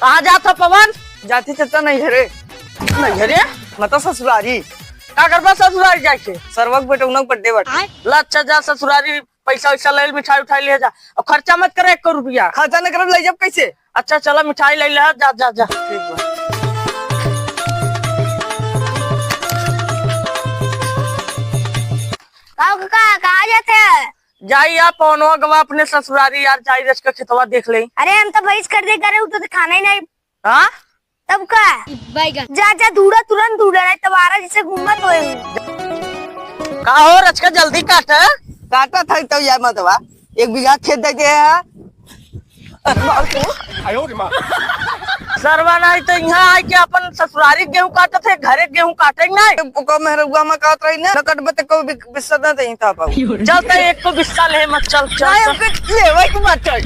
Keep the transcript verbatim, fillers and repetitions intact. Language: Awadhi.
कहाँ जात ह पवन? जाती चाचा नैहरे। नैहरे? मतलब ससुरारी। का करबा ससुरारी जाके? सरवा के बेटौना के birthday बाटे। ला अच्छा जा ससुरारी, पैसा वैसा ले, मिठाई उठाई ले जा। अब खर्चा मत करे एको रुपया। खर्चा न करब, ले जब कैसे? अच्छा चला मिठाई ले ले, जा जा जा। ठीक बा। का, का, कहाँ जाते हैं? जाई यार पवनवा गवा अपने ससुरारी यार, जाई रच के खेतवा देख ले। अरे हम तो भैंस खरीदे करे, उ तो खाना ही नहीं। हाँ? तब का? बैगन। जा, जा, धूड़ा तुरंत धूड़ा, नहीं तब आरा जैसे घूमत होए। का हो रच के जल्दी काट। काटत है तो यार मतवा, एक बीघा खेत दे दे है। सरवा नहीं तो यहाँ आके अपन ससुरारी गेहूं काटत है, घरे गेहूं काटे नहीं। ओको मेहरुआ में कहत रही ना, न कटबे तो कोई भी बिस्सा ना देही था बाबू। चल तो एक को बिस्सा ले मत, चल, चल, नहीं, चल। ओके लेवे के बात है।